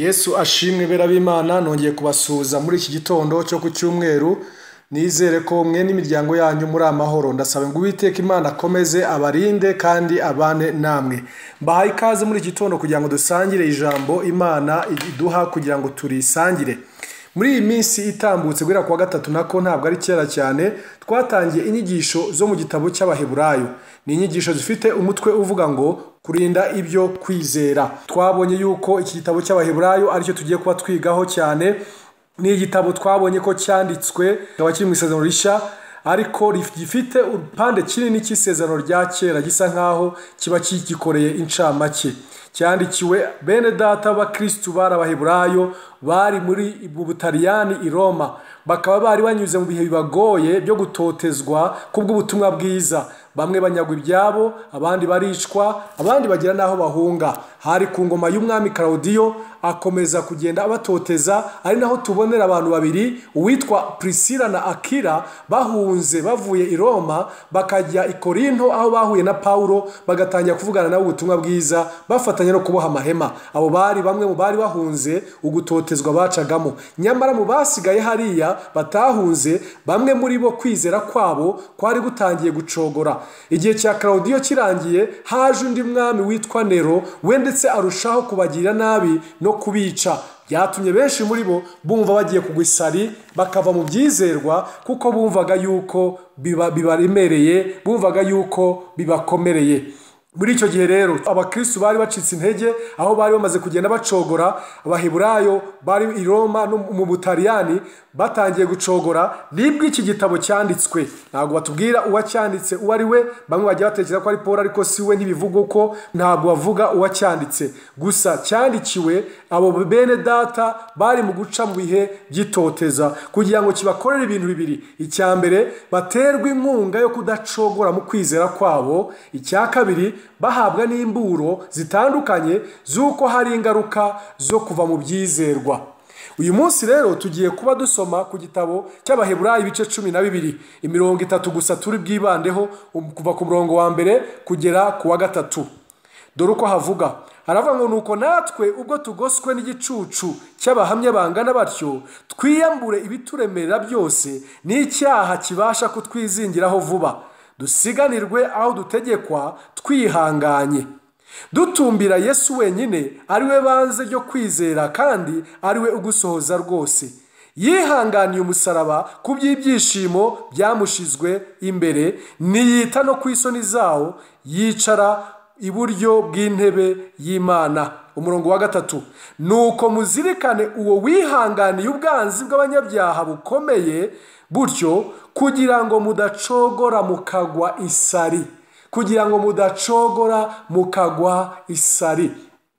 Yesu ashimwe bera b'Imana, nongeye kubasuhuza muri iki gitondo cyo ku cyumweru. Nizere ko mwe n'imiryango yanyu muri amahoro. Ndasaba ngo Uwiteka Imana akomeze abarinde kandi abane namwe. Mbahaye ikaze muri iki gitondo kugira ngo dusangire ijambo Imana iduha kugira ngo turisangire. Muri iyi minsi itambutse guhera kuwa gatatu, nako ntabwo ari kera cyane, twatangiye inyigisho zo mu gitabo cy'Abaheburayo. Ni inyigisho zifite umutwe uvuga ngo kurinda ibyo kwizera. Twabonye yuko iki gitabo cy'Abaheburayo aricyo tugiye kuba twigaho cyane. Ni igitabo twabonye ko cyanditswe kikaba kiri mu isezerano rishya, ariko gifite urupande kinini cy'isezerano rya kera, gisa nkaho kiba kigikoreye incamake. Cyandikiwe bene data b'Abakristu bari Abaheburayo, bari muri Butaliyani i Roma, bakaba bari banyuze mu bihe bibagoye byo gutotezwa kubw'ubutumwa bwiza. Bamwe banyagwa ibyabo, abandi baricwa, abandi bagira n'aho bahunga. Hari ku ngoma y'umwami Claudio, akomeza kugenda abatoteza, ari naho tubonera abantu babiri, uwitwa Priscilla na Akira, bahunze bavuye i Roma bakajya i Korinto, aho bahuye na Paulo bagatangira kuvugana nabo ubutumwa bwiza, bafatanya no kuboha amahema. Abo bari bamwe mu bari bahunze ugutotezwa bacagamo. Nyamara mu basigaye hariya batahunze, bamwe muri bo kwizera kwabo kwari gutangiye gucogora. Igihe cya Claudio kirangiye, haje undi mwami witwa Nero, we ndetse arushaho kubagirira nabi no kubica. Byatumye benshi muri bo bumva bagiye kugwa isari, bakava mu byizerwa, kuko bumvaga yuko bibaremereye, bumvaga yuko bibakomereye. Muri icyo gihe rero abakristu bari bacitse intege, aho bari bamaze kugenda bacogora. Abaheburayo bari i Roma no mu Butaliyani batangiye gucogora, nibwo iki gitabo cyanditswe. Ntabwo batubwira uwacyanditse uwo ari we, bamwe bajya batekereza ko ari Paul, ariko si we, ntibivuga uko, ntabwo bavuga uwacyanditse. Gusa cyandikiwe abo bene data bari mu guca mu bihe by'itoteza, kugira ngo kibakorere ibintu bibiri. Icya mbere, baterwe inkunga yo kudacogora mu kwizera kwabo. Icya kabiri, bahabwa n'imburo zitandukanye z'uko hari ingaruka zo kuva mu byizerwa. Uyu munsi rero tugiye kuba dusoma ku gitabo cy'Abaheburayo ibice 12, imirongo 3 gusa turi bwibandeho, kuva ku murongo wa mbere kugera ku wa 3. Dore uko havuga. Haravuga ngo nuko natwe ubwo tugoswe n'igicucu cy'abahamya bangana batyo, twiyambure ibituremerera byose n'icyaha kibasha kutwizingiraho vuba, dusiganirwe aho dutegekwa twihanganye, dutumbira Yesu wenyine, ari we banze ryo kwizera kandi ari we ugusohoza rwose. Yihanganiye umusaraba ku by'ibyishimo byamushizwe imbere, ntiyita no ku isoni zawo, yicara iburyo bw'intebe y'Imana. Umurongo wa 3, nuko muzirikane uwo wihanganiye ubwanzi bw'abanyabyaha bukomeye butyo, kugira ngo mudacogora mukagwa isari. Kugira ngo mudacogora mukagwa isari.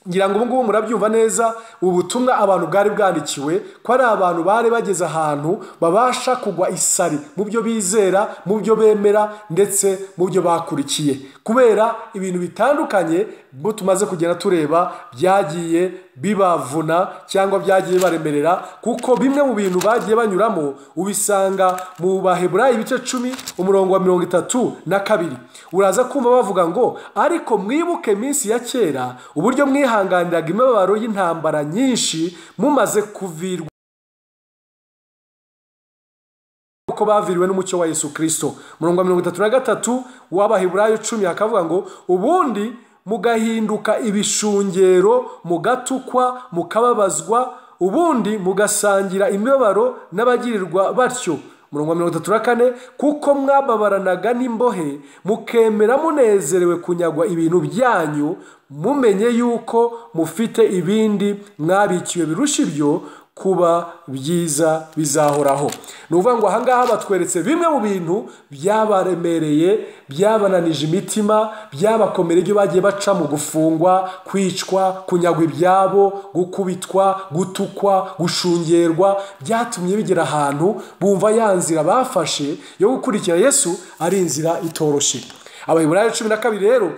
Ngira ngo ubungubu murabyumva neza ubutumwa abantu bwari bwandikiwe, ko ari abantu bari bageze ahantu babasha kugwa isari mu byo bizera, mu byo bemera, ndetse mu byo bakurikiye, kubera ibintu bitandukanye bo tumaze kugenda tureba byagiye bibavuna cyangwa byagiye baremerera. Kuko bimwe mu bintu bagiye banyuramo ubisanga mu Baheburayo ibice 10 umurongo wa 32. Uraza kumva bavuga ngo ariko mwibuke minsi ya kera uburyo mwihanganiraga imibabaro y'intambara nyinshi, mumaze kuvirwa uko baviriwe n'umucyo wa Yesu Kristo. Umurongo wa 33 w'Abaheburayo 10 akavuga ngo ubundi mugahinduka ibishungero, mugatukwa, mukababazwa, ubundi mugasangira imibabaro n'abagirirwa batyo. Umurongo wa 34, kuko mwababaranaga n'imbohe, mukemera munezerewe kunyagwa ibintu byanyu, mumenye yuko mufite ibindi mwabikiwe birusha ibyo kuba byiza bizahoraho. Ni ukuvuga ngo ahangaha batweretse bimwe mu bintu byabaremereye, byabananije imitima, byabakomereye, ibyo bagiye baca mu gufungwa, kwicwa, kunyagwa ibyabo, gukubitwa, gutukwa, gushungerwa. Byatumye bigera ahantu bumva ya nzira bafashe yo gukurikira Yesu ari inzira itoroshye. Abaheburayo 12 rero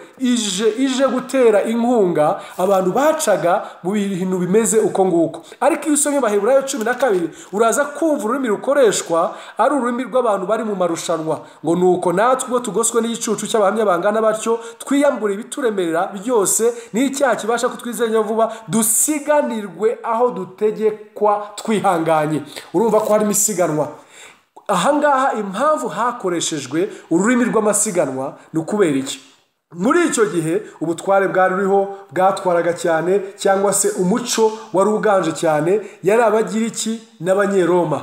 ije gutera inkunga abantu bacaga mu bintu bimeze uko nguko. Ariko iyo usomye Abaheburayo 12 uraza kumva ururimi rukoreshwa ari ururimi rw'abantu bari mu marushanwa, ngo nuko natwe ubwo tugoswe n'igicucu cy'abahamya bangana batyo, twiyambure ibituremerera byose n'icyaha kibasha kutwizenya vuba, dusiganirwe aho dutegekwa twihanganye. Urumva ko harimo isiganwa. Ahangaha impamvu hakoreshejwe ururimi rw'amasiganwa ni ukubera iki? Muri icyo gihe ubutware bwari ruriho bwatwaraga cyane, cyangwa se umuco wari uganje cyane, yari Abagiriki n'Abanyeroma.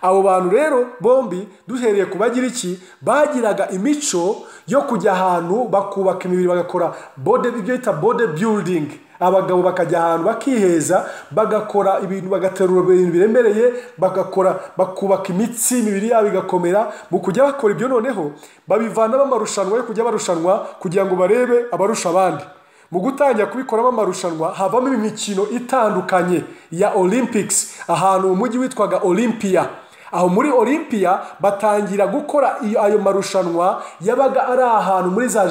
Abo bantu rero bombi, duhereye ku Bagiriki, bagiraga imico yo kujya ahantu bakubaka imibiri, bagakora body, ibyo bita body building. Abagabo bakajya ahantu bakiheza, bagakora ibintu, bagaterura ibintu biremereye, bagakora, bakubaka imitsi, imibiri yabo igakomera. Mu kujya bakora ibyo noneho babivanamo amarushanwa yo kujya barushanwa kugira ngo barebe abarusha abandi. Mu gutangira kubikoramo amarushanwa havamo imikino itandukanye ya Olympics, ahantu mu mujyi witwaga Olympia. Aho muri Olympia batangira gukora ayo marushanwa, yabaga ari ahantu muri za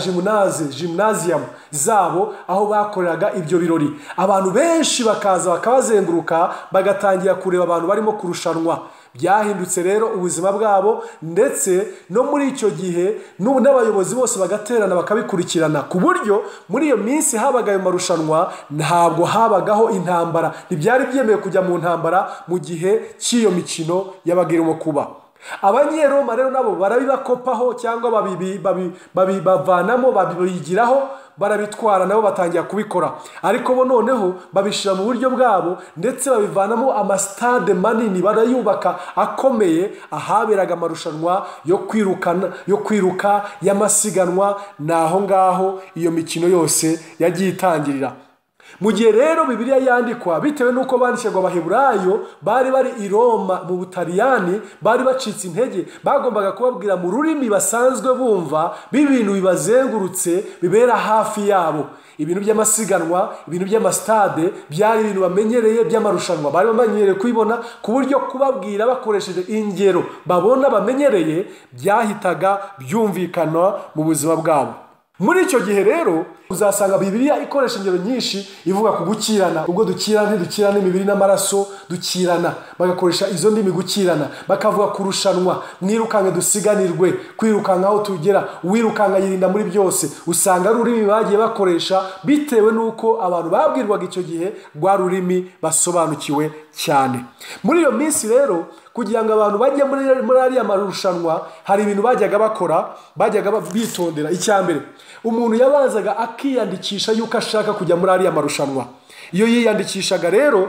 gymnasium zabo, aho bakoreraga ibyo birori. Abantu benshi bakaza bakabazenguruka, bagatangira kureba abantu barimo kurushanwa. Byahindutse rero ubuzima bwabo, ndetse no muri icyo gihe n'abayobozi bose bagaterana bakabikurikirana, ku buryo muri iyo minsi habaga ayo marushanwa ntabwo habagaho intambara, ntibyari byemewe kujya mu ntambara mu gihe cy'iyo mikino yabaga irimo kuba. Abanyeroma rero nabo barabibakopaho, cyangwa babibavanamo, babigiraho, barabitwara, nabo batangira kubikora. Ariko bo noneho babishyira mu buryo bwabo, ndetse babivanamo amasitade manini barayubaka akomeye, ahaberaga amarushanwa yo kwirukana, yo kwiruka, y'amasiganwa. Naho ngaho iyo mikino yose yagiye itangirira. Mu gihe rero Bibiliya yandikwa, bitewe n'uko bandikirwa Abaheburayo bari bari i Roma mu Butaliyani, bari bacitse intege, bagombaga kubabwira mu rurimi basanzwe bumva b'ibintu bibazengurutse bibera hafi yabo. Ibintu by'amasiganwa, ibintu by'amasitade byari ibintu bamenyereye by'amarushanwa, bari bamenyereye kubibona, ku buryo kubabwira bakoresheje ingero babona bamenyereye byahitaga byumvikana mu buzima bwabo. Muri icyo gihe rero uzasanga Bibiliya ikoresha ingero nyinshi ivuga ku gukirana. Ubwo dukirana ntidukirana imibiri n'amaraso, dukirana, bagakoresha izo ndimi gukirana, bakavuga kurushanwa, mwirukanke dusiganirwe, kwirukanka aho tugera, uwirukanka yirinda muri byose. Usanga ari ururimi bagiye bakoresha bitewe n'uko abantu babwirwaga icyo gihe rwa rurimi basobanukiwe cyane. Muri iyo minsi rero, kugira ngo abantu bajye muri ariya marushanwa, hari ibintu bajyaga bakora, bajyaga bitondera. Icya mbere, umuntu yabanzaga akiyandikisha yuko ashaka kujya muri ariya marushanwa. Iyo yiyandikishaga rero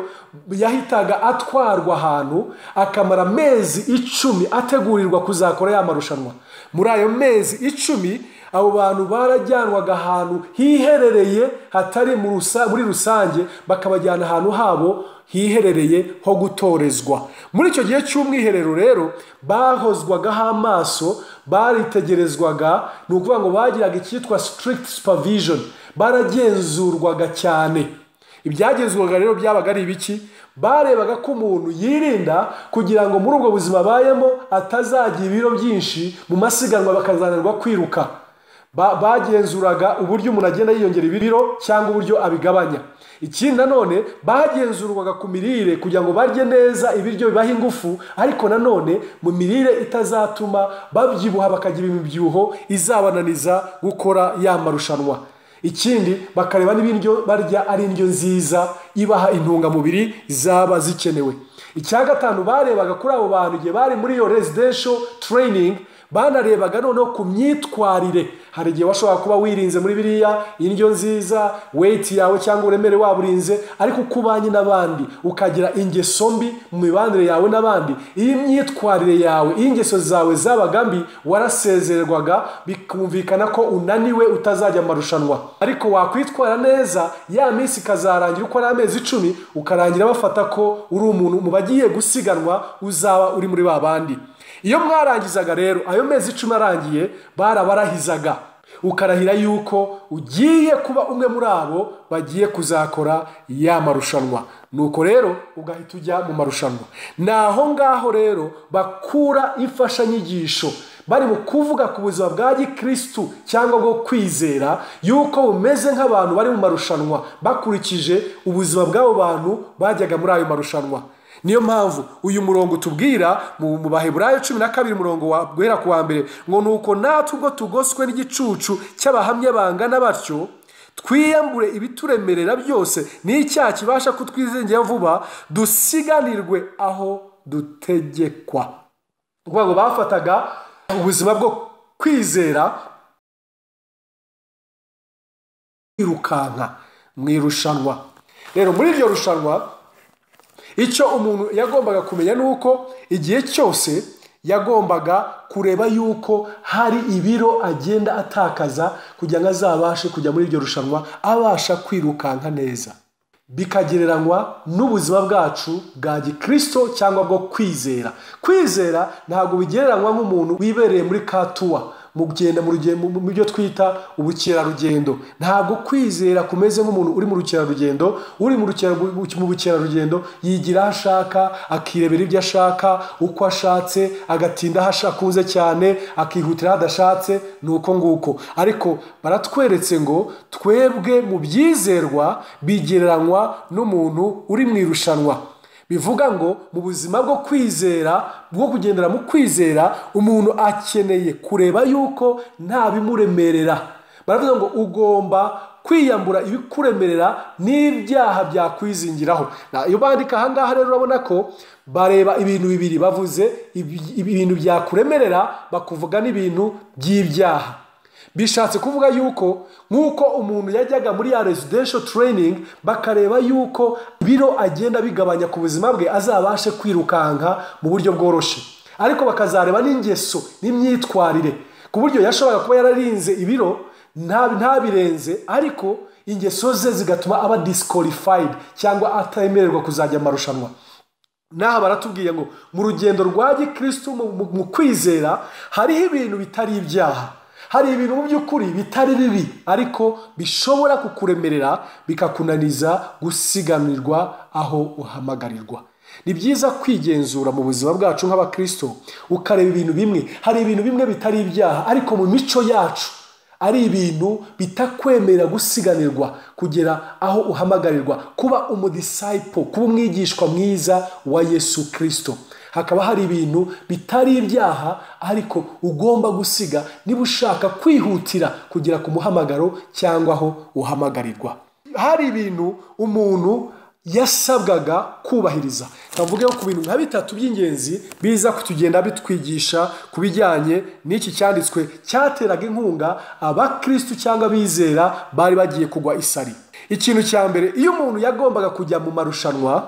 yahitaga atwarwa ahantu akamara amezi 10 ategurirwa kuzakora ya marushanwa. Muri ayo mezi 10 abo bantu barajyanwaga ahantu hiherereye hatari muri rusange, bakabajyana ahantu habo hiherereye ho gutorezwa. Muri icyo gihe cy'umwiherero rero bahozwagaho amaso, baritegerezwaga, ni ukuvuga ngo bagiraga icyitwa strict supervision, baragenzurwaga cyane. Ibyagenzurwaga rero byabaga ari ibiki? Barebaga ko umuntu yirinda kugira ngo muri ubwo buzima abayemo atazagira ibiro byinshi mu masiganwa bakazanirwa kwiruka. Bagenzuraga uburyo umuntu agenda yiyongera ibiro cyangwa uburyo abigabanya. Ikindi nanone bagenzurwaga ku mirire kugira ngo barye neza ibiryo bibaha ingufu, ariko nanone mu mirire itazatuma babyibuha bakagira imibyibuho izabananiza gukora ya marushanwa. Ikindi bakareba n'ibiryo barya ari indyo nziza ibaha intungamubiri zaba zikenewe. Icya gatanu barebaga kuri abo bantu igihe bari muri iyo residential training, banarebaga noneho ku myitwarire. Hari igihe washobora kuba wirinze muri biriya indyo nziza, weight yawe cyangwa uburemere waburinze, ariko uko ubanye n'abandi ukagira ingeso mbi mu mibanire yawe n'abandi, iyi myitwarire yawe, iyi ingeso zawe zabaga mbi, warasezererwaga, bikumvikana ko unaniwe utazajya mu marushanwa. Ariko wakwitwara neza, ya minsi ikazarangira uko ari amezi 10, ukarangira bafata ko uri umuntu mu bagiye gusiganwa, uzaba uri muri ba bandi. Iyo mwarangizaga rero ayo mezi 10 arangiye, barabarahizaga, ukarahira yuko ugiye kuba umwe muri abo bagiye kuzakora ya marushanwa. Nuko rero ugahita ujya mu marushanwa. Naho ngaho rero bakura imfashanyigisho. Bari mu kuvuga ku buzima bwa gikristu cyangwa bwo kwizera, yuko bumeze nk'abantu bari mu marushanwa bakurikije ubuzima bw'abo bantu bajyaga muri ayo marushanwa. Niyo mpamvu uyu murongo tubwira mu Baheburayo 12 murongo wa guhera ku wa mbere ngo nuko natwe ubwo tugoswe n'igicucu cy'abahamya bangana batyo, twiyambure ibituremerera byose n'icyaha kibasha kutwizengera vuba, dusiganirwe aho dutegekwa. Ukuvuga ngo bafataga ubuzima bwo kwizera kwirukanka mu irushanwa. Rero muri iryo rushanwa icyo umuntu yagombaga kumenya ni uko igihe cyose yagombaga kureba yuko hari ibiro agenda atakaza kugira ngo azabashe kujya muri iryo rushanwa abasha kwirukanka neza. Bikagereranywa n'ubuzima bwacu bwa gikristo cyangwa bwo kwizera. Kwizera ntabwo bigereranywa nk'umuntu wibereye muri katuwa mu kugenda mu byo twita ubukerarugendo. Ntabwo kwizera kumeze nk'umuntu uri mu rukerarugendo. Uri mu bukerarugendo yigira aho ashaka, akirebera ibyo ashaka uko ashatse, agatinda aho akunze cyane, akihutira aho adashatse, ni uko nguko. Ariko baratweretse ngo twebwe mu byizerwa bigereranywa n'umuntu uri mu irushanwa. Bivuga ngo mu buzima bwo kwizera, bwo kugendera mu kwizera, umuntu akeneye kureba yuko nta bimuremerera. Baravuga ngo ugomba kwiyambura ibikuremerera n'ibyaha byakwizingiraho. Iyo bandika aha ngaha rero urabona ko bareba ibintu bibiri, bavuze ibintu byakuremerera, bakuvuga n'ibintu by'ibyaha. Bishatse kuvuga yuko nk'uko umuntu yajyaga muri ya residential training bakareba yuko biro agenda bigabanya ku buzima bwe azabashe kwirukanka mu buryo bworoshye, ariko bakazareba n'ingeso n'imyitwarire, ku buryo yashoboraga kuba yararinze ibiro ntabirenze, ariko ingeso ze zigatuma aba disqualified cyangwa atemererwa kuzajya mu marushanwa. Naha baratubwiye ngo mu rugendo rwa gikristu mu kwizera hariho ibintu bitari ibyaha, hari ibintu mu by'ukuri bitari bibi, ariko bishobora kukuremerera bikakunaniza gusiganirwa aho uhamagarirwa. Ni byiza kwigenzura mu buzima bwacu nk'abakristo, ukareba ibintu bimwe. Hari ibintu bimwe bitari ibyaha, ariko mu mico yacu ari ibintu bitakwemerera gusiganirwa kugera aho uhamagarirwa, kuba umudisciple, kuba umwigishwa mwiza wa Yesu Kristo. Hakaba hari ibintu bitari ibyaha ariko ugomba gusiga niba ushaka kwihutira kugera ku muhamagaro cyangwa aho uhamagarirwa. Hari ibintu umuntu yasabwaga kubahiriza. Kavuge ku bintu nka bitatu by'ingenzi biza kutugenda bitwigisha ku bijyanye n'iki cyanditswe cyateraga inkunga abakristu cyangwa abizera bari bagiye kugwa isari. Ikintu cya mbere, iyo umuntu yagombaga kujya mu marushanwa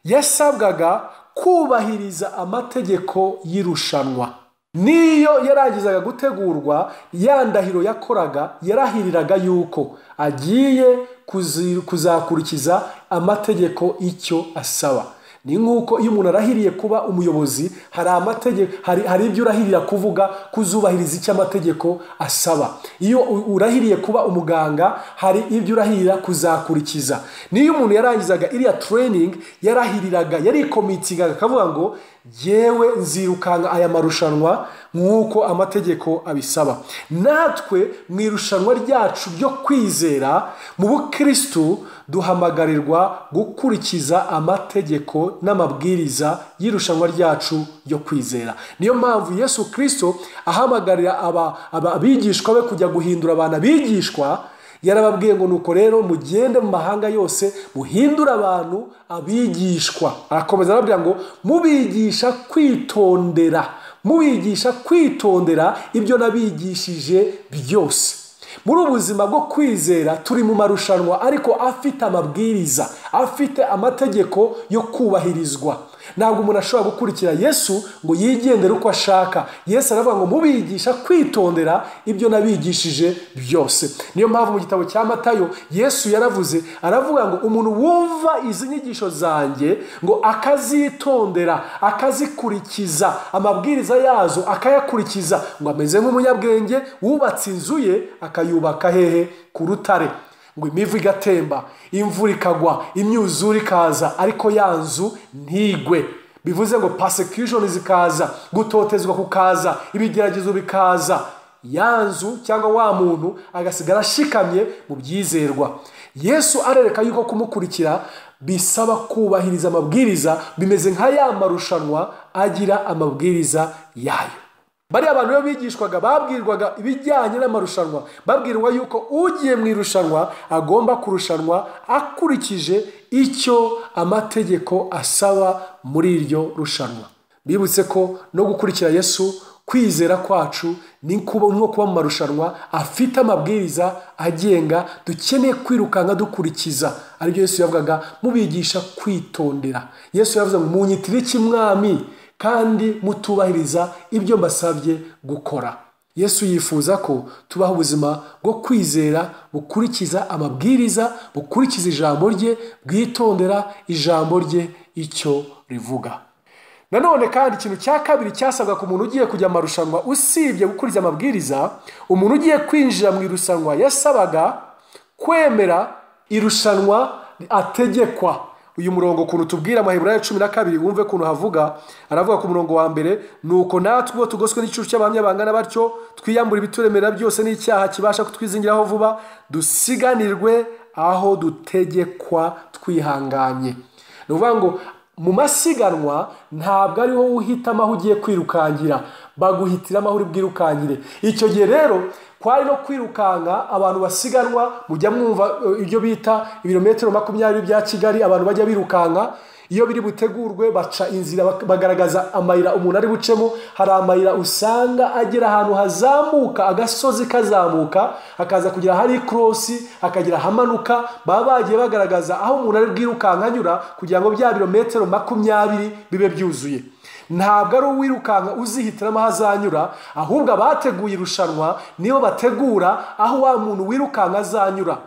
yasabwaga kubahiriza amategeko y'irushanwa. Niyo yarangizaga gutegurwa, ya ndahiro yakoraga yarahiriraga yuko agiye kuzakurikiza amategeko icyo asaba. Ni nk'uko iyo umuntu arahiriye kuba umuyobozi, hari amategeko, hari ibyo urahirira kuvuga kuzubahiriza icyo amategeko asaba. Iyo urahiriye kuba umuganga, hari ibyo urahirira kuzakurikiza. Niyo umuntu yarangizaga iriya training, yarahiriraga, yarikomitingaga akavuga ngo yewe nzirukanka aya marushanwa nk'uko amategeko abisaba. Natwe mu irushanwa ryacu ryo kwizera mu bukristu duhamagarirwa gukurikiza amategeko n'amabwiriza y'irushanwa ryacu ryo kwizera. Niyo mpamvu Yesu Kristo ahamagarira abigishwa be kujya guhindura abantu abigishwa, yarababwiye ngo nuko rero mugende mu mahanga yose muhindure abantu abigishwa. Arakomeza arababwira ngo mubigisha kwitondera, mubigisha kwitondera ibyo nabigishije byose. Muri ubuzima bwo kwizera turi mu marushanwa ariko afite amabwiriza, afite amategeko yo kubahirizwa. Ntabwo umuntu ashobora gukurikira Yesu ngo yigendere uko ashaka. Yesu aravuga ngo mubigisha kwitondera ibyo nabigishije byose. Niyo mpamvu mu gitabo cya Matayo Yesu yaravuze, aravuga ngo umuntu wumva izi nyigisho zanjye ngo akazitondera, akazikurikiza, amabwiriza yazo akayakurikiza, ngo ameze nk'umunyabwenge wubatse inzu ye akayubaka hehe? Ku rutare. Ngo imivu igatemba, imvura ikagwa, imyuzure ikaza, ariko ya nzu ntigwe. Bivuze ngo persecution zikaza, gutotezwa kukaza, ibigeragezo bikaza, ya nzu cyangwa wa muntu agasigara ashikamye mu byizerwa. Yesu arereka yuko kumukurikira bisaba kubahiriza amabwiriza, bimeze nka ya marushanwa agira amabwiriza yayo. Bariya abantu iyo bigishwaga babwirwaga ibijyanye n'amarushanwa, babwirwa yuko ugiye mu irushanwa agomba kurushanwa akurikije icyo amategeko asaba muri iryo rushanwa. Bibutse ko no gukurikira Yesu, kwizera kwacu ni nko kuba mu marushanwa afite amabwiriza agenga dukeneye kwirukanka dukurikiza. Aribyo Yesu yavugaga mubigisha kwitondera. Yesu yavuze ngo munyitire iki mwami kandi mutubahiriza ibyo mbasabye gukora. Yesu yifuza ko tubaho ubuzima bwo kwizera bukurikiza amabwiriza, bukurikiza ijambo rye, bwitondera ijambo rye icyo rivuga. Nanone kandi ikintu cya kabiri cyasabwa ku muntu ugiye kujya amarushanwa, usibye gukurikiza amabwiriza, umuntu ugiye kwinjira mu irushanwa yasabaga kwemera irushanwa ategekwa. Uyu murongo ukuntu tubwira Amaheburayo 12, wumve ukuntu havuga. Aravuga ku murongo wa mbere, nuko natwe ubwo tugoswe n'igicucu cy'abahamya bangana batyo, twiyambura ibituremera byose n'icyaha kibasha kutwizingiraho vuba, dusiganirwe aho dutegekwa twihanganye. Ni ukuvuga ngo mu masiganwa ntabwo ariho uhitamo aho ugiye kwirukangira, baguhitiramo aho uri bwirukangire. Icyo gihe rero kwari no kwirukanka abantu basiganwa, mujya mwumva ibyo bita ibirometero 20 bya Kigali, abantu bajya birukanka. Iyo biri butegurwe baca inzira, bagaragaza amayira umuntu ari bucemo. Hari amayira usanga agera ahantu hazamuka, agasozi kazamuka, hakaza kugira hari ikorosi, hakagira hamanuka. Baba bagiye bagaragaza aho umuntu ari bwirukanka anyura kugira ngo bya birometero 20 bibe byuzuye. Ntabwo ari uwirukanka uzihitiramo aho azanyura, ahubwo abateguye irushanwa nibo bategura aho wa muntu wirukanka azanyura.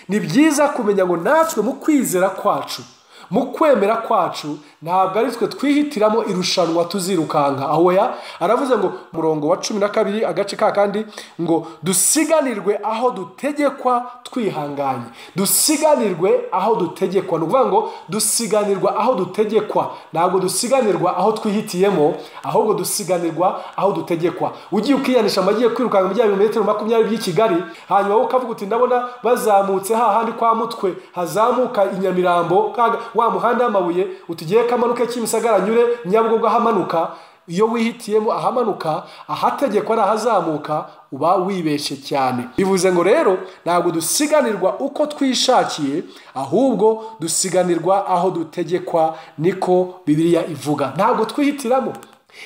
Ni byiza kumenya ngo natwe mu kwizera kwacu, mu kwemera kwacu, ntabwo ari twe twihitiramo irushanwa tuzirukanka. Aho ya aravuze ngo murongo wa 12 agace ka kandi ngo dusiganirwe aho dutegekwa twihanganye. Dusiganirwe aho dutegekwa, ni ukuvuga ngo dusiganirwa aho dutegekwa, ntabwo dusiganirwa aho twihitiyemo, ahubwo dusiganirwa aho dutegekwa. Ugiye ukiyanisha amagiye kwirukanka mu birometero 20 by'i Kigali, hanyuma wowe ukavuga uti ndabona bazamutse hahandi kwa Mutwe hazamuka i Nyamirambo, wa muhanda w'amabuye, utugiye kamanuke Kimisagara nyure Nyabugogo ahamanuka. Iyo wihitiyemo ahamanuka, ahategekwa n'ahazamuka, uba wibeshye cyane. Bivuze ngo rero ntabwo dusiganirwa uko twishakiye, ahubwo dusiganirwa aho dutegekwa, niko Bibiliya ivuga. Ntabwo twihitiramo.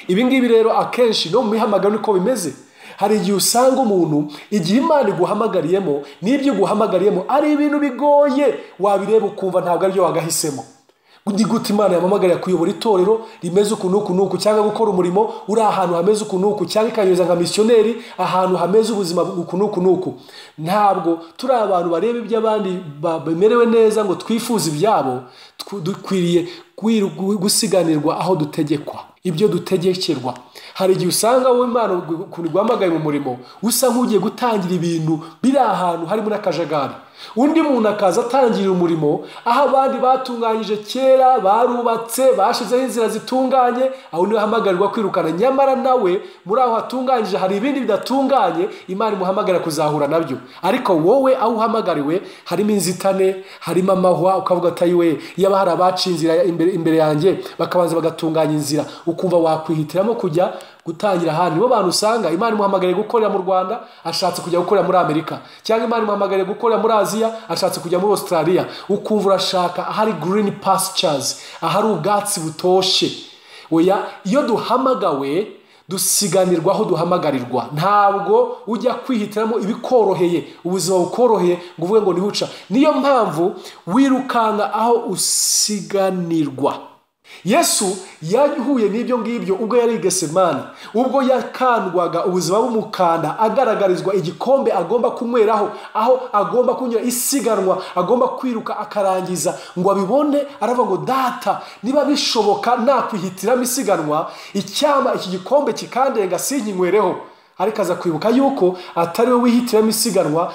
Ibi ngibi rero akenshi no mu mihamagaro niko bimeze. Hari igihe usanga umuntu igihe Imana iguhamagariyemo n'ibyo iguhamagariyemo ari ibintu bigoye, wabireba ukumva ntabwo aribyo wagahisemo. Ni gute Imana yampamagarira kuyobora itorero rimeze uku n'uku n'uku, cyangwa gukora umurimo uri ahantu hameze uku n'uku, cyangwa ikanyuza nka misiyoneri ahantu hameze ubuzima uku n'uku n'uku? Ntabwo turi abantu bareba iby'abandi bamerewe neza ngo twifuze ibyabo. Dukwiriye gusiganirwa aho dutegekwa, ibyo dutegekerwa. Hari igihe usanga wowe Imana ukuntu iguhamagaye mu murimo usa nk'ugiye gutangira ibintu biri ahantu harimo n'akajagari, undi muntu akaza atangira umurimo aho abandi batunganyije kera, barubatse, bashizeho inzira zitunganye, aho niwe ahamagarirwa kwirukana. Nyamara nawe muri aho hatunganyije hari ibindi bidatunganye Imana imuhamagara kuzahura nabyo. Ariko wowe aho uhamagariwe harimo inzitane, harimo amahwa, ukavuga ati we yaba hari abaca inzira imbere yanjye bakabanza bagatunganya inzira, ukumva wakwihitiramo kujya gutangira ahantu. Nibo bantu usanga Imana imuhamagariye gukorera mu Rwanda ashatse kujya gukorera muri Amerika, cyangwa Imana imuhamagariye gukorera muri Aziya ashatse kujya muri Australia. Ukumva urashaka ahari green pastures, ahari ubwatsi butoshe. Oya, iyo duhamagawe dusiganirwa aho duhamagarirwa. Ntabwo ujya kwihitiramo ibikoroheye, ubuzima bukoroheye ngo uvuge ngo nihuca. Niyo mpamvu wirukanka aho usiganirwa. Yesu yahuye n'ibyo ngibyo ubwo yari i Getsemani, ubwo yakandwaga ubuzima bumukanda, agaragarizwa igikombe agomba kunyweraho, aho agomba kunyura isiganwa, agomba kwiruka akarangiza ngo abibone. Aravuga ngo Data, niba bishoboka nakwihitiramo isiganwa, icyama iki gikombe kikandenga sinkinywereho. Ariko aza kwibuka yuko atari we wihitiramo isiganwa,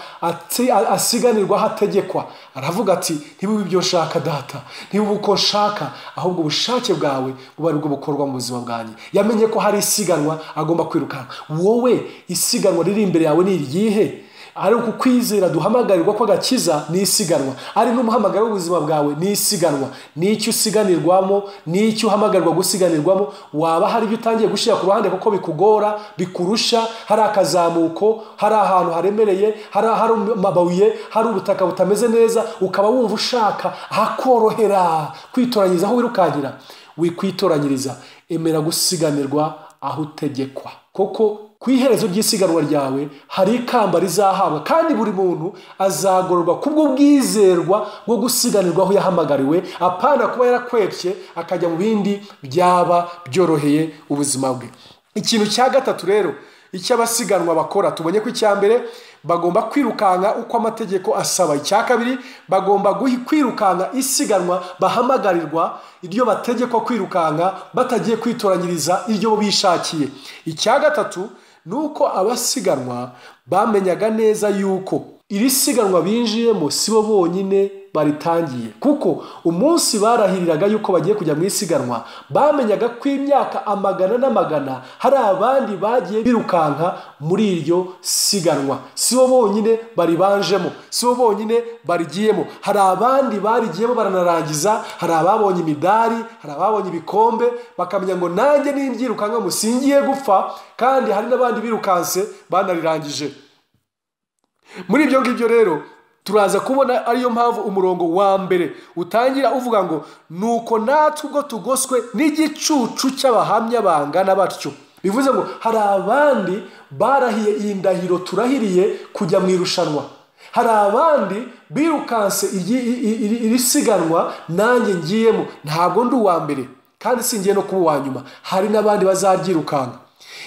asiganirwa aho ategekwa. Aravuga ati ntibibe ibyo nshaka data, ntibibe uko nshaka, ahubwo ubushake bwawe buba aribwo bukorwa mu buzima bwanjye. Yamenye ko hari isiganwa agomba kwirukanka. Wowe isiganwa riri imbere yawe ni iryihe? Ari uku kwizera duhamagarirwa ko agakiza ni isiganwa, ari n'umuhamagaro w'ubuzima bwawe ni isiganwa. N'icyo usiganirwamo, n'icyo uhamagarirwa gusiganirwamo, waba hari ibyo utangiye gushyira ku ruhande kuko bikugora, bikurusha, hari akazamuko, hari ahantu haremereye, hari amabuye, hari ubutaka butameze neza, ukaba wumva ushaka ahakorohera kwitoranyiriza aho wirukankira. Wikwitoranyiriza, emera gusiganirwa aho utegekwa, kuko ku iherezo ry'isiganwa ryawe hari ikamba rizahabwa, kandi buri muntu azagororwa kubw'ubwizerwa bwo gusiganirwa aho yahamagariwe, apana kuba yarakwepye akajya mu bindi byaba byoroheye ubuzima bwe. Ikintu cya gatatu rero icyo abasiganwa bakora, tubonye ko icya mbere bagomba kwirukanka uko amategeko asaba. Icya kabiri bagomba kwirukanka isiganwa bahamagarirwa, iryo bategekwa kwirukanka batagiye kwitoranyiriza iryo bishakiye. Icya gatatu nuko abasiganwa bamenyaga neza yuko iri siganwa binjiyemo si bo bonyine baritangiye, kuko umunsi barahiriraga yuko bagiye kujya mu isiganwa bamenyaga ko imyaka amagana n'amagana hari abandi bagiye birukanka muri iryo siganwa. Si bo bonyine baribanjemo, si bo bonyine barigiyemo, hari abandi barigiyemo baranarangiza, hari ababonye imidari, hari ababonye ibikombe, bakamenya ngo nanjye nimbyirukanka musingiye gupfa, kandi hari n'abandi birukanse banarirangije. Muri ibyo ngibyo rero turaza kubona ariyo mpamvu umurongo wa mbere utangira uvuga ngo nuko natwe ubwo tugoswe n'igicucu cy'abahamya bangana batyo. Bivuze ngo hari abandi barahiye iyi ndahiro turahiriye kujya mu irushanwa, hari abandi birukanse iri siganwa nanjye ngiyemo, ntabwo ndi uwa mbere kandi singiye no kuba uwa nyuma, hari n'abandi bazaryirukanka.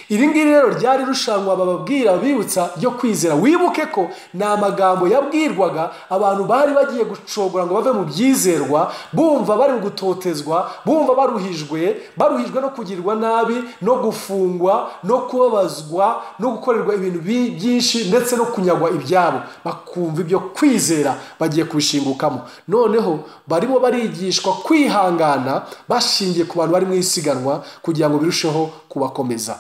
Iri ngiri rero ryari rushanwa bababwira bibutsa ryo kwizera. Wibuke ko ni amagambo yabwirwaga abantu bari bagiye gucogora ngo bave mu byizerwa, bumva bari gutotezwa, bumva baruhijwe no kugirwa nabi, no gufungwa, no kubabazwa, no gukorerwa ibintu byinshi ndetse no kunyagwa ibyabo, bakumva ibyo kwizera bagiye kubishingukamo. Noneho barimo barigishwa kwihangana bashingiye ku bantu bari mu isiganwa kugira ngo birusheho kubakomeza.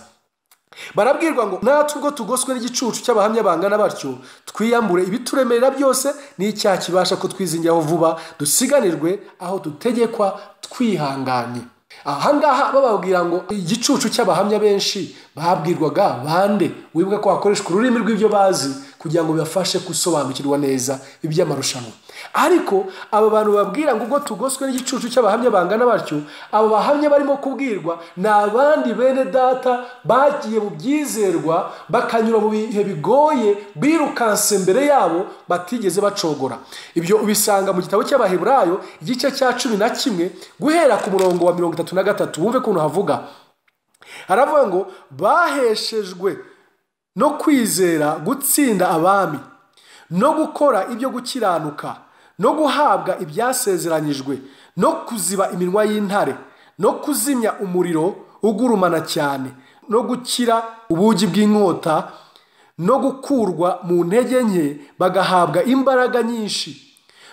Barabwirwa ngo natwe ubwo tugoswe n'igicucu cy'abahamya bangana batyo, twiyambure ibituremerera byose n'icyaha kibasha kutwizingiraho vuba, dusiganirwe aho dutegekwa twihanganye. Ahangaha bababwira ngo igicucu cy'abahamya benshi babwirwaga bande? Wibuke ko hakoreshwa ururimi rw'ibyo bazi kugira ngo bibafashe gusobanukirwa neza iby'amarushanwa. Ariko aba bantu babwira ngo ubwo tugoswe n'igicucu cy'abahamya bangana batyo, aba bahamya barimo kubwirwa ni abandi bene data bagiye mu byizerwa, bakanyura mu bihe bigoye, birukanse mbere yabo batigeze bacogora. Ibyo ubisanga mu gitabo cy'Abaheburayo igice cya 11 guhera ku murongo wa 33. Wumve kuntu havuga, haravuga ngo baheshejwe no kwizera gutsinda abami, no gukora ibyo gukiranuka, no guhabwa ibyasezeranyijwe, no kuziba iminwa y'intare, no kuzimya umuriro ugurumana cyane, no gukira ubugi bw'inkota, no gukurwa mu ntege nke bagahabwa imbaraga nyinshi,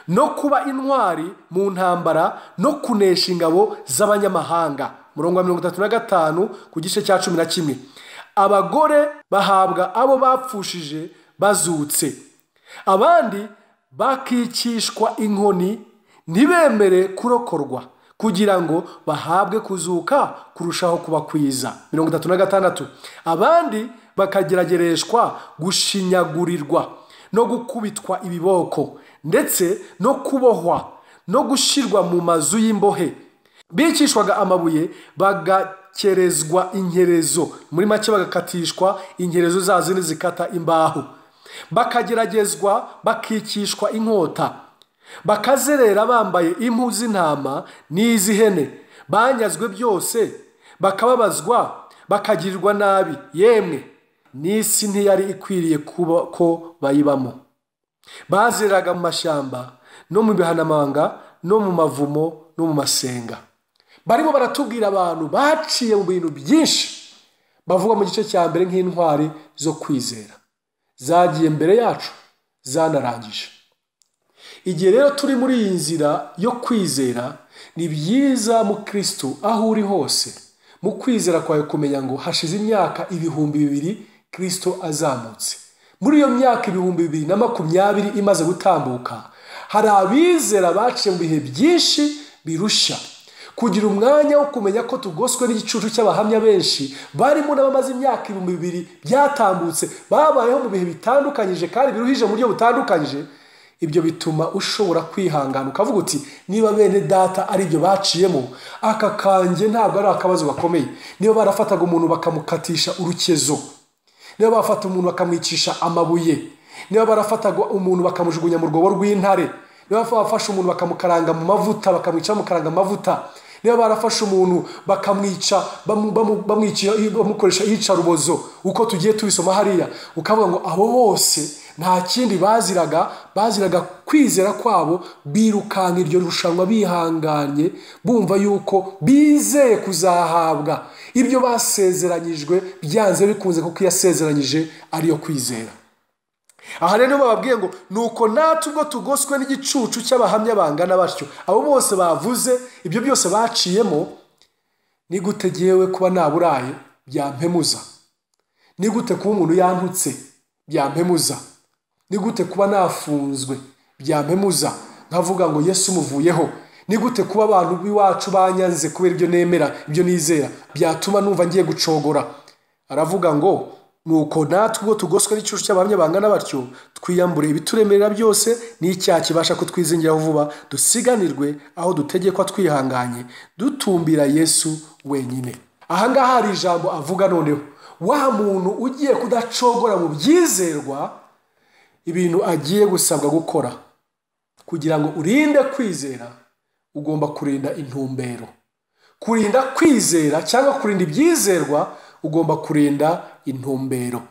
no kuba intwari mu ntambara, no kunesha ingabo z'abanyamahanga. Murongo wa 35 ku gice cya 11. Abagore bahabwa abo bapfushije bazutse, abandi bakikishwa inkoni ntibemere kurokorwa, kugira ngo bahabwe kuzuka kurushaho kuba kwiza. 36. Abandi bakageragereshwa gushinyagurirwa no gukubitwa ibiboko, ndetse no kubohwa no gushirwa mu mazu y'imbohe, bicishwaga amabuye, bagakerezwa inkerezo, muri make bagakatishwa inkerezo za zindi zikata imbaho, bakageragezwa bakikishwa inkota, bakazerera bambaye impu z'intama n'iz'ihene, banyazwe byose, bakababazwa, bakagirirwa nabi, yemwe n'isi ntiyari ikwiriye kuba ko bayibamo. Bazereraga mu mashyamba no mu bihanamanga no mu mavumo no mu masenga. Barimo baratubwira abantu baciye mu bintu byinshi, Bavugwa mu gice cya mbere nk'intwari zo kwizera zagiye mbere yacu, zanarangije. Igihe rero turi muri iyi nzira yo kwizera, ni byiza mu Kristo aho uri hose mu kwizera kwawe kumenya ngo hashize imyaka 2000 Kristo azamutse. Muri iyo myaka 2020 imaze gutambuka, hari abizera baciye mu bihe byinshi birusha. Kugira umwanya wo kumenya ko tugoswe n'igicucu cy'abahamya benshi barimo n'abamaze imyaka 2000 byatambutse, babayeho mu bihe bitandukanyije kandi biruhije mu buryo butandukanyije. Ibyo bituma ushobora kwihangana ukavuga uti niba bene data ari ibyo baciyemo, aka kanjye ntabwo ari akabazo gakomeye. Niba barafataga umuntu bakamukatisha urukezo, niba bafata umuntu bakamwicisha amabuye, niba barafataga umuntu bakamujugunya mu rwobo rw'intare, niba bafashe umuntu bakamukaranga mu mavuta, bakamwica bamukaranga amavuta, niba barafashe umuntu bakamwica bamukoresha iyicarubozo, uko tugiye tubisoma hariya, ukavuga ngo abo bose nta kindi baziraga, baziraga kwizera kwabo, birukanka iryo rushanwa bihanganye, bumva yuko bizeye kuzahabwa ibyo basezeranyijwe byanze bikunze, kuko yasezeranyije ariyo kwizera. Aha rero bababwiye ngo nuko natwe ubwo tugoswe n'igicucu cy'abahamya bangana batyo, abo bose bavuze ibyo byose baciyemo, ni gute jyewe kuba naburaye byampemuza? Ni gute kuba umuntu yantutse byampemuza? Ni gute kuba nafunzwe byampemuza nkavuga ngo Yesu muvuyeho? Ni gute kuba abantu b'iwacu banyanze kubera ibyo nemera, ibyo nizera, byatuma numva ngiye gucogora? Aravuga ngo nuko natwe ubwo tugoswe n'igicucu cy'abahamya bangana batyo, twiyambure ibituremerera byose n'icyaha kibasha kutwizingiraho vuba, dusiganirwe aho dutegekwa twihanganye, dutumbira Yesu wenyine. Aha ngaha hari ijambo avuga noneho, wa muntu ugiye kudacogora mu byizerwa, ibintu agiye gusabwa gukora kugira ngo urinde kwizera, ugomba kurinda intumbero. Kurinda kwizera cyangwa kurinda ibyizerwa, ugomba kurinda intumbero.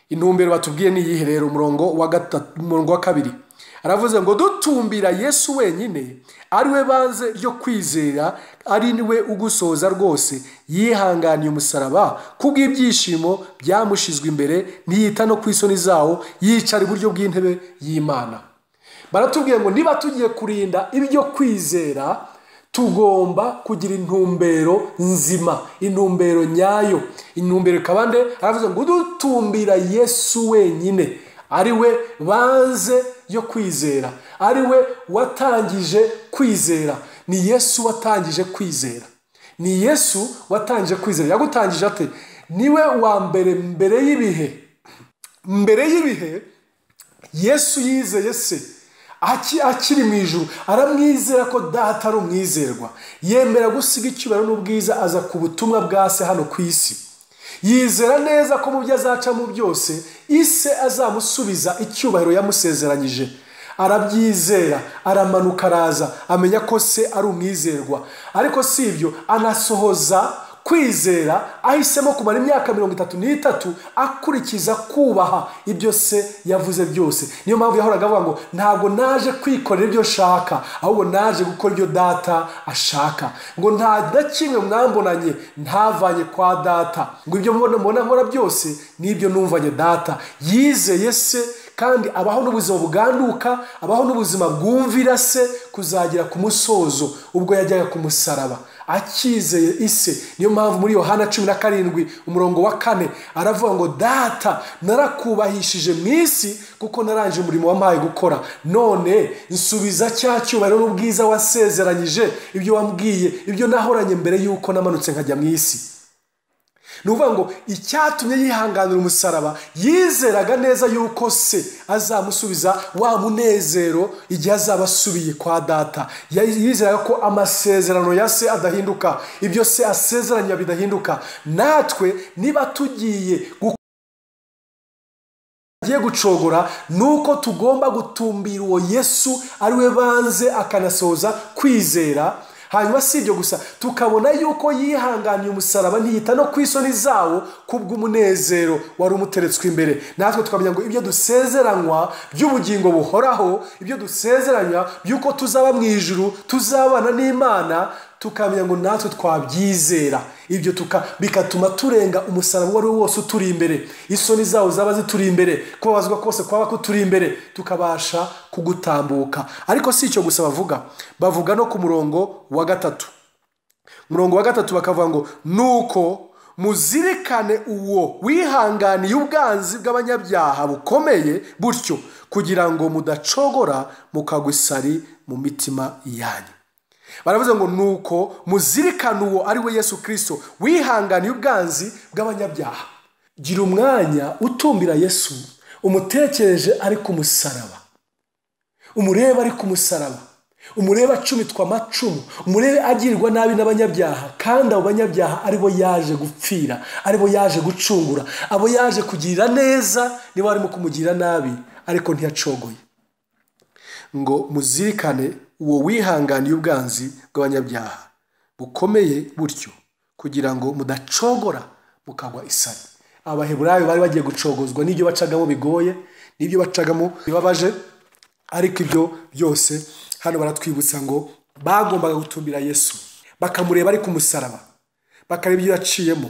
Intumbero batubwiye ni iyihe rero? Umurongo wa gatatu, umurongo wa kabiri aravuze ngo dutumbira Yesu wenyine, ari we banze ryo kwizera, ari we ugusoza rwose, yihanganiye umusaraba kubw'ibyishimo byamushizwe imbere, ntiyita no ku isoni zawo, yicara iburyo bw'intebe y'Imana. Baratubwiye ngo niba tugiye kurinda ibyo kwizera, tugomba kugira intumbero nzima, intumbero nyayo. Intumbero ikaba nde? Aravuze ngo dutumbira Yesu wenyine, ari we banze yo kwizera, ari we watangije kwizera. Ni Yesu watangije kwizera, ni Yesu watangije kwizera. Yagutangije ate? Niwe wa mbere, mbere y'ibihe, mbere y'ibihe Yesu yizeye se akiri mu ijuru, aramwizera ko data ari umwizerwa, yemera gusiga icyubahiro n'ubwiza aza ku butumwa bwa se hano ku isi. Yizera neza ko mu byo azacamo byose ise azamusubiza icyubahiro yamusezeranyije. Arabyizera, aramanuka araza, amenya ko se ari umwizerwa. Ariko si ibyo, anasohoza kwizera, ahisemo kumara imyaka 33 akurikiza kubaha ibyo se yavuze byose. Niyo mpamvu yahoraga avuga ngo ntabwo naje kwikorera ibyo nshaka, ahubwo naje gukora ibyo data ashaka. Ngo nta na kimwe mwambonanye ntavanye kwa data, ngo ibyo mubona nkora byose nibyo numvanye data. Yizeye se kandi abaho n'ubuzima buganduka, abaho n'ubuzima bwumvira se kuzagera ku musozo ubwo yajyaga ku musaraba akizeye ise. Niyo mpamvu muri Yohana 17 umurongo wa 4 aravuga ngo data narakubahishije mu isi kuko narangije umurimo wampaye gukora, none nsubiza cya cyubahiro n'ubwiza wasezeranyije, ibyo wambwiye, ibyo nahoranye mbere yuko namanutse nkajya mu isi. Ni ukuvuga ngo icyatumye yihanganira umusaraba, yizeraga neza yuko se azamusubiza wa munezero igihe azaba asubiye kwa data. Yizeraga ko amasezerano ya se adahinduka, ibyo se asezeranya bidahinduka. Natwe niba tugiye gucogora, nuko tugomba gutumbira uwo Yesu ari we banze akanasohoza kwizera. Hanyuma si ibyo gusa, tukabona yuko yihanganiye umusaraba ntiyita no ku isoni zawo kubw'umunezero wari umuteretswe imbere. Natwe tukamenya ngo ibyo dusezeranywa by'ubugingo buhoraho, ibyo dusezeranywa by'uko tuzaba mu ijuru, tuzabana n'Imana, tukamenya ngo natwe twabyizera, ibyo bigatuma turenga umusaraba uwo ari wo wose uturi imbere, isoni zawo zaba zituri imbere, kubabazwa kose kwaba kuturi imbere, tukabasha kugutambuka. Ariko si icyo gusa bavuga no ku murongo wa 3. Murongo wa 3 bakavuga ngo nuko muzirikane uwo wihanganiye ubwanzi bw'abanyabyaha bukomeye butyo, kugira ngo mudacogora mukagwa isari mu mitima yanyu. Baravuze ngo nuko muzirikane uwo ari we Yesu Kristo wihanganiye ubwanzi bw'abanyabyaha. Gira umwanya utumbira Yesu, umutekereje ari ku musaraba, umurebe ari ku musaraba, umurebe acumitwa amacumu, umurebe agirwa nabi n'abanyabyaha, kandi abo banyabyaha aribo yaje gupfira, aribo yaje gucungura, abo yaje kugirira neza, niba barimo kumugirira nabi, ariko ntiyacogoye. Ngo muzirikane uwo wihanganiye ubwanzi bw'abanyabyaha bukomeye butyo, kugira ngo mudacogora mukagwa isari. Abaheburayo bari bagiye gucogozwa n'ibyo bacagamo bigoye, n'ibyo bacagamo bibabaje, ariko ibyo byose hano baratwibutsa ngo bagombaga gutumbira Yesu, bakamureba ari ku musaraba, bakareba ibyo yaciyemo,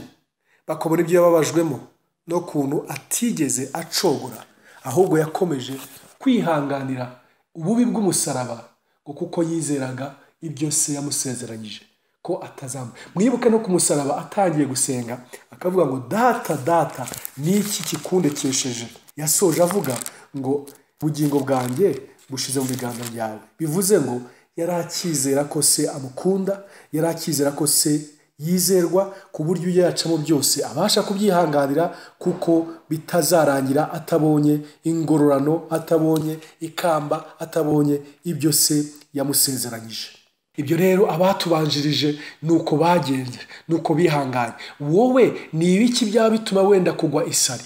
bakabona ibyo yababajwemo, n'ukuntu atigeze acogora, ahubwo yakomeje kwihanganira ububi bw'umusaraba, ngo kuko yizeraga ibyo se yamusezeranyije ko atazamba. Mwibuke no ku musaraba atangiye gusenga akavuga ngo data data niki kikundekesheje. Yasoje avuga ngo ubugingo bwanjye bushize mu biganza byawe. Bivuze ngo yari akizera ko se amukunda, yari akizera ko se yizerwa, ku buryo ibyo yacamo byose abasha kubyihanganira, kuko bitazarangira atabonye ingororano, atabonye ikamba, atabonye ibyo se yamusezeranyije. Ibyo rero abatubanjirije nuko bagenze, nuko bihanganye. Wowe ni ibiki byaba bituma wenda kugwa isari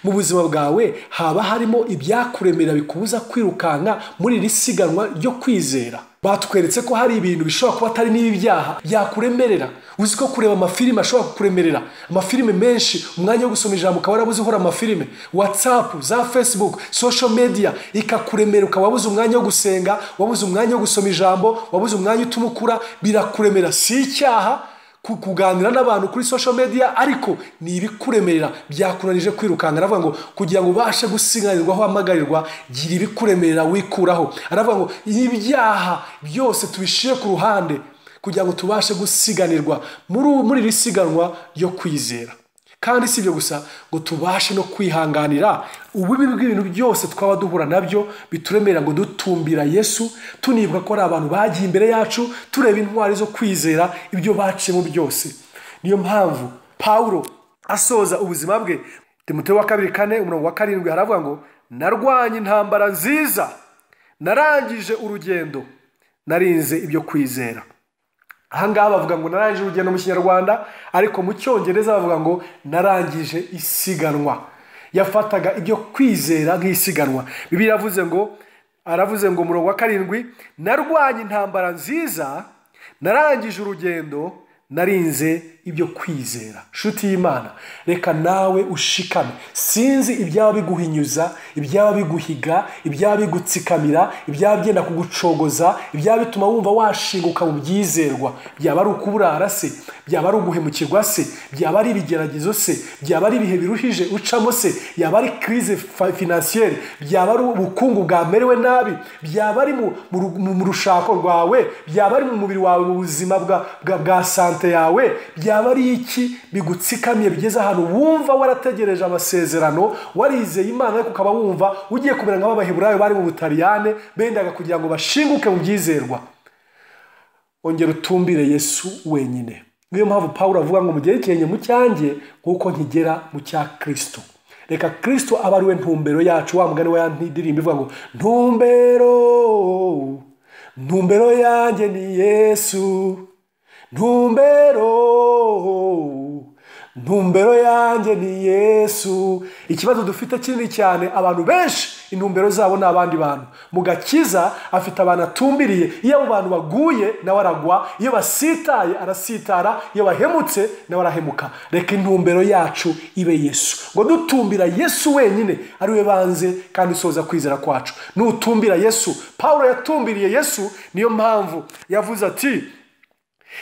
mu buzima bwawe? Haba harimo ibyakuremera bikubuza kwirukanka muri iri siganwa ryo kwizera. Batweretse ko hari ibintu bishobora kuba atari n'ibyaha byakuremerera. Uzi ko kureba amafilime ashobora kukuremerera, amafilime menshi, umwanya wo gusoma ijambo ukaba warabuze uhora amafilime, WhatsApp, za Facebook, social media ikakuremera, ukaba wabuze umwanya wo gusenga, wabuze umwanya wo gusoma ijambo, wabuze umwanya utuma ukura, birakuremera. Si icyaha kuganira n'abantu kuri social media, ariko ni ibikuremerera byakunanije kwirukanka. Aravuga ngo kugira ngo ubashe gusiganirwa aho hamagarirwa, gira ibikuremerera wikuraho. Aravuga ngo ibyaha byose tubishire ku ruhande kugira ngo tubashe gusiganirwa muri iri siganwa ryo kwizera. Kandi si ibyo gusa, ngo tubashe no kwihanganira ububi bw'ibintu byose twaba duhura nabyo bituremera, ngo dutumbira Yesu, tunibuka ko ari abantu bagiye imbere yacu, tureba intwari zo kwizera ibyo baciyemo byose. Niyo mpamvu Paulo asoza ubuzima bwe, Timoteyo wa 2:4 umurongo wa 7, haravuga ngo narwanye intambara nziza, narangije urugendo, narinze ibyo kwizera. Ahangaha bavuga ngo narangije urugendo mu Kinyarwanda, ariko mu Cyongereza bavuga ngo narangije isiganwa. Yafataga ibyo kwizera nk'isiganwa. Bibiliya aravuze ngo umurongo wa 7, narwanye intambara nziza, narangije urugendo, narinze ibyo kwizera. Nshuti y'Imana, reka nawe ushikame. Sinzi ibyaba biguhinyuza, ibyaba biguhiga, ibyaba bigutsikamira, ibyaba byenda kugucogoza, ibyaba bituma wumva washinguka mu byizerwa. Byaba ari ukuburara se, byaba ari uguhemukirwa se, byaba ari ibigeragezo se, byaba ari ibihe biruhije ucamo se, yaba ari crise financière, byaba ari ubukungu bwamerewe nabi, byaba ari mu rushako rwawe, byaba ari mu mubiri wawe, mu buzima bwa sante yawe, byaba ari iki bigutsikamiye bigeze ahantu wumva warategereje amasezerano, warizeye Imana, ariko ukaba wumva ugiye kumera nk'Abaheburayo bari mu Butaliyane bendaga kugira ngo bashinguke mu byizerwa. Ongera utumbire Yesu wenyine. Niyo mpamvu Paulo avuga ngo mugerekeranye mu cyanjye nk'uko nkigera mu cya Kristo. Reka Kristo abe ari we ntumbero yacu. Wa mugani wa ya ndirimbo ivuga ngo ntumbero, ntumbero yanjye ni Yesu, ntumbero, ntumbero yanjye ni Yesu. Ikibazo dufite kinini cyane, abantu benshi intumbero zabo ni abandi bantu. Mu gakiza afite abantu atumbiriye, iyo abo bantu baguye nawe aragwa, iyo basitaye arasitara, iyo bahemutse nawe arahemuka. Reka intumbero yacu ibe Yesu, ngo dutumbira Yesu wenyine, ari we banze kandi usoza kwizera kwacu. Nutumbira Yesu, Paulo yatumbiriye Yesu, niyo mpamvu yavuze ati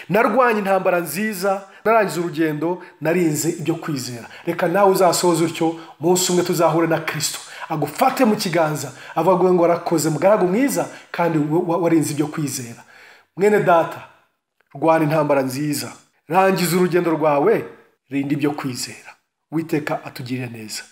Narwanye intambara nziza, narangiza urugendo, narinze ibyo kwizera. Reka nawe uzasohoze utyo, umunsi umwe tuzahure na Kristo agufate mu kiganza, avuga ngo warakoze mugaragu mwiza, kandi warinze ibyo kwizera. Mwene data, rwana intambara nziza, rangiza urugendo rwawe, rinda ibyo kwizera. Uwiteka atugirire neza.